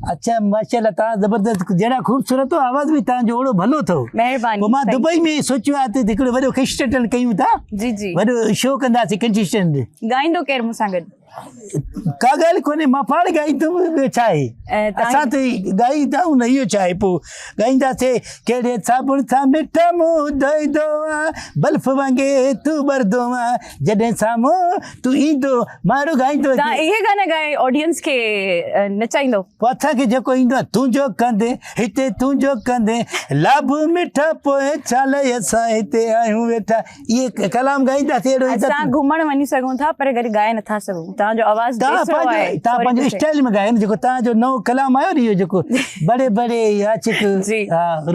اڇا ماشاءالله توهان زبردست جهڙا خوبصورت هو آواز به توهان جو اوڙو ڀلو اٿو. مهرباني. پوء مان دبئي ۾ سوچيو آهي ته هڪڙو وڏو ڪنسٽرڪشن ڪيون ٿا. جي جي. وڏو شو ڪنداسين ڪنسٽرڪشن. ڳائيندو ڪير مون سان گڏ؟ ڪا ڳالهه ڪونهي مان پاڻ ڳائيندم ٻيو ڇا آهي. اسان ته ڳائيندا آهيون نه اهو ڇا آهي پوء ڳائينداسين ڪهڙي صابڻ سان مٺا منهن ڌوئيندو آن بلف وانگي تون ٻردو آن جڏهن سامهون تون ايندو مان اهڙو ڳائيندو توهان اهي گانا ڳائي آڊينس کي نچائيندو؟ پوء اسان کي جيڪو ايندو آهي تنهنجو ڪندين هتي تنهنجو ڪندين لاڀ مٺا پوء ڇا لئي اسان هتي آهيون ويٺا اهي ڪلام ڳائينداسين اهڙو اسان گهمڻ وڃي سگهون ٿا پر گڏ ڳائي نٿا سگهون توهان جو آواز بي سرو آهي توهان پنهنجو اسٽائل ۾ ڳايو نه جيڪو توهان جو نئون ڪلام آيو نه اهو جيڪو بڙي بڙي عاشق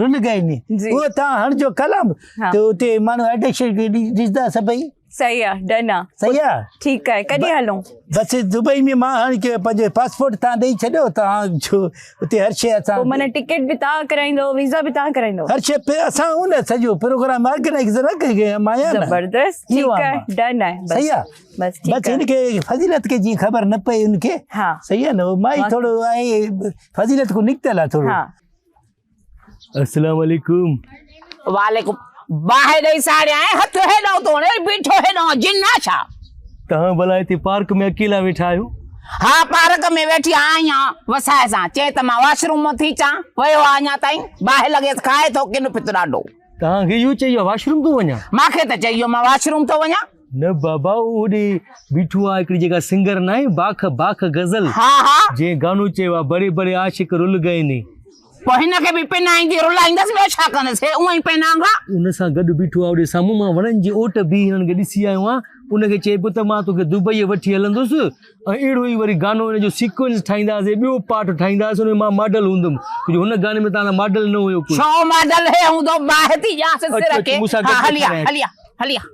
رل گئي ني اهو توهان هڻجو ڪلام ته اتي ماڻهو ايڊڪشن ڏسندا سڀئي صحيح آ ڊن آ. صحيح آ. ٺيڪ آهي ڪڏهن هلون. بس دبئي ۾ مان هاڻي ڪي پنهنجو پاسپورٽ تان ڏئي ڇڏيو تان جو اتي هر شي اسان پوء معنيٰ ٽڪيٽ به تان ڪرائيندو ويزا به تان ڪرائيندو. هر شي پي اسان هون نه سڄو پروگرام آرگنائيز نه ڪئي مان آهيان نه. زبردست ٺيڪ آهي ڊن آهي بس صحيح آ بس ٺيڪ بس هن کي فضيلت کي جيئن خبر نه پئي ان کي ها صحيح آ نه مائي ٿورو آهي فضيلت کو نڪتل آ ٿورو ها. السلام عليڪم. وعليڪم باهه ڏئي ساڙيانء هٿ هيڏانهن ٿو هڻي بيٺو هيڏانهن جن آ ڇا؟ توهان ڀلا هتي پارڪ ۾ اڪيلا ويٺا آهيو؟ ها پارڪ ۾ ويٺي آهيان وسائي سان چئي ته مان واش روم مان ٿي اچان ويو آ اڃا تائين باهه لڳيس کائي ٿو ڪن ڦت ڏاڍو. توهان کي اهو چئي ويو آ واش روم ٿو وڃان؟ مان کي ته چئي ويو مان واش روم ٿو وڃان. نه بابا هو هوڏي بيٺو آ هڪڙي جيڪا سنگر ناهي باک باک غزل ها ها جنهن گانو چيو آ بڙي بڙي عاشق رل گئي ني. پوء هن کي به پنائيندي رلائيندس ٻيو ڇا ڪندس هي اونئن ئي پنانگ آ. ان سان گڏ بيٺو آ هوڏي سامهون مان وڻن جي اوٽ بيهي هنن کي ڏسي آيو آهيان ان کي چئي پيو ته مان توکي دبئي وٺي هلندس ۽ اهڙو ئي وري گانو ان جو سيڪوئنس ٺاهينداسين ٻيو پارٽ ٺاهينداسين ان ۾ مان ماڊل هوندم ڇو جو هن گاني ۾ توهان لاء ماڊل نه هيو ڪوئي. ڇو ماڊل هي هوندو باهه ٿي ڏيانس اچ سر اچ کي مون سان ها گڏ هلي آ ويٺا هلي آ هلي آ.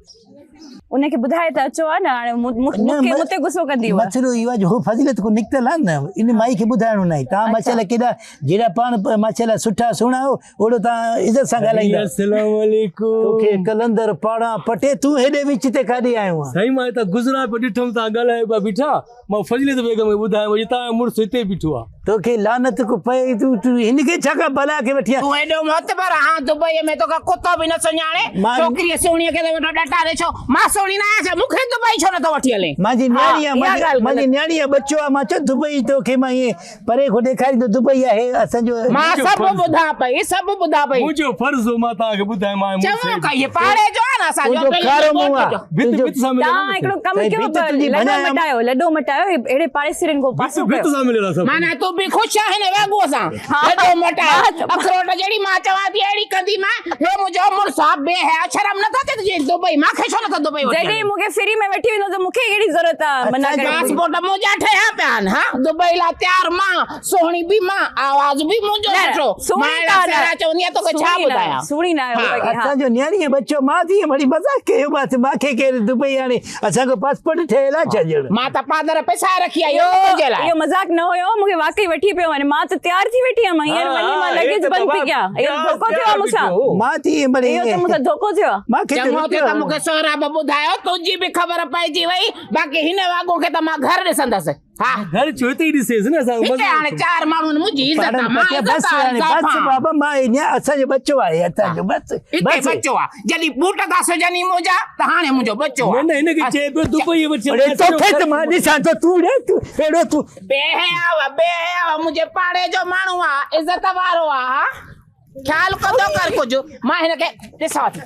ان کي ٻڌائي ته اچو ها نه هاڻي مون کي مون تي غصو ڪندي هوء. مسئلو اهو آهي جو هو فضيلت کان نڪتل آهي نه ان مائي کي ٻڌائڻو ناهي توهان ماشاءالله ڪيڏا جهڙا پاڻ ماشاءالله سٺا سهڻا آهيو اوڙو توهان عزت سان ڳالهائيندا. السلام عليڪم. توکي قلندر پاڙان پٽي تون هيڏي وچ تي ڪاڏي آيو آهين. سائين مان هتان گذران پيو ڏٺم توهان ڳالهايو پيا بيٺا مان فضيلت بيگم کي ٻڌايم اڄ توهان جو مڙس هتي بيٺو آ. توکي لعنت ڪو پئي تون تون هن کي ڇا ڪا بلا کي وٺي آ. تون ايڏو معتبر آن دبئي ۾ توکي ڪتو به نه سڃاڻي ڇوڪريء سهڻيء کي ته ويٺو ڏٽاري ڇو مان سهڻي نه آهيان ڇا مون کي دبئي ڇو نٿو وٺي هلين. مانجي نياڻي آ مانجي نياڻي آ ٻچو آ مان چيو دبئي توکي مان ائين پري کان ڏيکاريندو دبئي آهي اسان جو. مان سڀ ٻڌان پئي سڀ ٻڌان پئي. منهنجو فرض هو مان توهان کي ٻڌايان مان مڙس چڱو ڪئي پاڙي جو آ نه اسان جو تنهنجو ڪارو منهن آ ڀت ڀت سان مليل توهان هڪڙو ڪم ڪيو لڏو مٽايو لڏو مٽايو اهڙي پاڙيسرين کان پاسو ڪيو ڀت سان مليل آ سڀ معنيٰ تون به خوش آهين هن ويڳوء سان لڏو مٽايو اکروٽ جهڙي مان چوان ٿي اهڙي ڪندي مان هي منهنجو مڙس آ بي حيا شرم نٿو اچي تنهنجي دبئي مان کي ڇو نٿو دبئي وٺي جڏهن مون کي فري ۾ وٺي ويندو ته مون کي ڪهڙي ضرورت آ منع ڪرڻ جي. پاسپورٽ منهنجا ٺهيا پيا آهن ها دبئي لاء تيار مان سهڻي به مان آواز به منهنجو سٺو مان اهڙا سهرا چوندي آهيان توکي ڇا ٻڌايان. سهڻي نه آهي اسان جو نياڻي جو ٻچو مان ٿي مڙئي مذاق ڪيو مانس مان کي ڪير دبئي آڻي اسان کان پاسپورٽ ٺهيل آ ڇا ڄڻ. مان ته پادر پسائي رکي آئي هيم تنهنجي لاء. اهو مذاق نه هيو مون کي واقعي وٺي پيو وڃي مان ته تيار ٿي ويٺي هيم هينئر وڃي مان لگيج بند پئي ڪيان اهو ڌوڪو ٿيو آ مون سان. مان ٿي مڙئي اهو ته مون سان ڌوڪو ٿيو آ. مان کي ته چڱو ٿيو ته مون کي سهراب ٻڌايو تنهنجي به خبر پئجي وئي باقي هن واڳون کي ته مان گهر ڏسندس. ها گهر ڇو هتي ئي ڏسيس نه اسان هتي هاڻي چار ماڻهو آهن منهنجي عزت آ مان عزت بس هاڻي بس بابا مان اڃا اسان جو ٻچو آهي اسان جو بس هتي ٻچو آ جڏهن بوٽ ٿا سجن ئي منهنجا ته هاڻي منهنجو ٻچو آ نه نه هن کي چئي پيو دبئي وٺي اڙي توکي ته مان ڏسان ٿو تون ڙي تون اهڙو تون بي حيا و بي حيا و منهنجي پاڙي جو ماڻهو آ عزت وارو آ ها خيال ڪندو ڪر ڪجهه مان هن کي ڏسان ٿي.